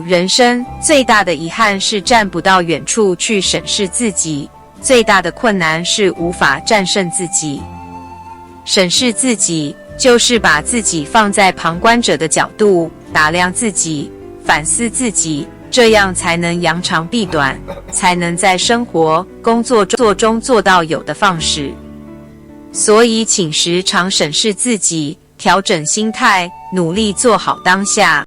人生最大的遺憾是站不到遠處去審視自己，最大的困難是無法戰勝自己。審視自己，就是把自己放在旁觀者的角度打量自己，反思自己，這樣才能揚長避短，才能在生活、工作中做到有的放矢。所以，請時常審視自己，調整心態，努力做好當下。